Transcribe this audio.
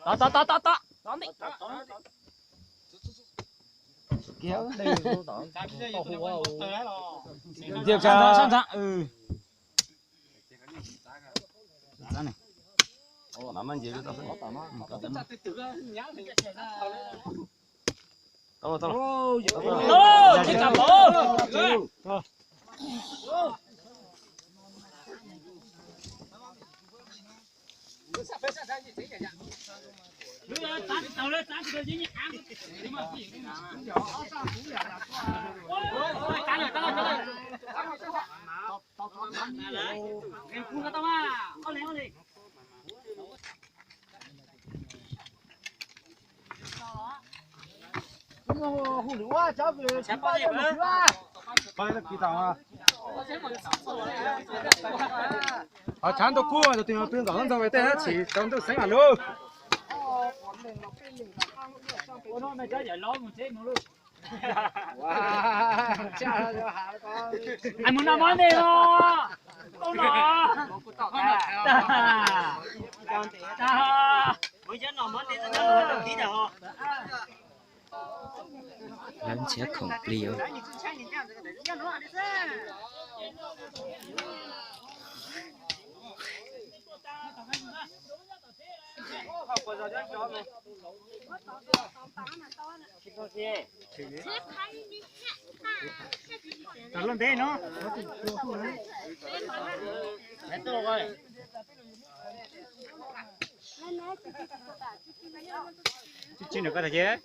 Tod tod tod tod tod. Ntxias, sab ntxhab, sab ntxhab. Qhov tshav ntuj kub tus twg pw nkaus ntxoog tej dab tsi rau ntuj xeeb as lub. Mus noj mov ntej os. Lawv nrhiav khoom plig. Tau lub ntev no. Tsis nrog koj tag ces.